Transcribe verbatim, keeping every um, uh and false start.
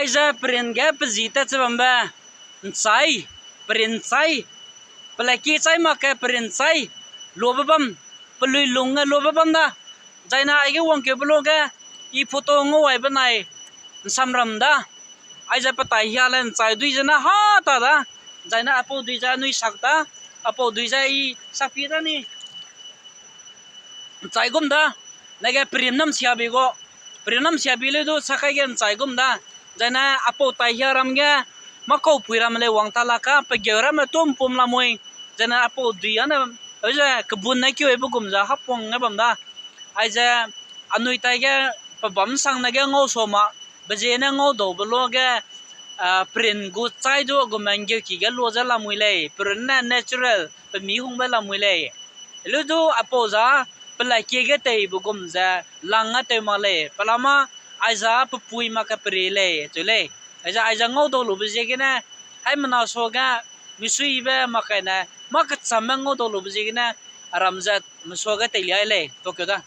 Aize perin ge pe zi tat che bambe, ’nchai, perin ’nchai, pelaki chai mak ge perin ’nchai, luabe bam, pelui lung ge luabe bam da, zaine aige wangkeube luage, i photo ngau ai benai, ’nsamram da, aize petai hia le ’nchai dui zene ha ta da, zaine aipau dui ze anui sak da, aipau dui ze i sakpie da ni ’nchai gum da, nege perim nam siabi gu, perim nam siabi leu du sakai ge ’nchai gum da, zaine aipau tai hia ram ge, mâ kaupui ramme lei wang ta la ka, pe geu ramme tumpum lamui, zaine aipau dui ane, ze kebun ne keu aibe gum ze hapwang ge bam da, aize anui tai ge pe bam sangne ge ngau sa ma, be ziegene ngau daube luage, a, perin gu chai du a gume ’nggeuki ge lua ze lamui lei, perin ne natural, pe mi hungbe lamui lei. Leu du aipau za, pe lakie ge teibe gum ze, lang ge tew mak lei, pelama, aiza pe pui mak ge peri lei, cheu lei. Aiza, aiza ngau dau lube ziegene, haimena suage, misuibe mak kaine, mâ kechamme ngau dau lube ziegene, aram ze, mesua ge teilia lei, tokeu da.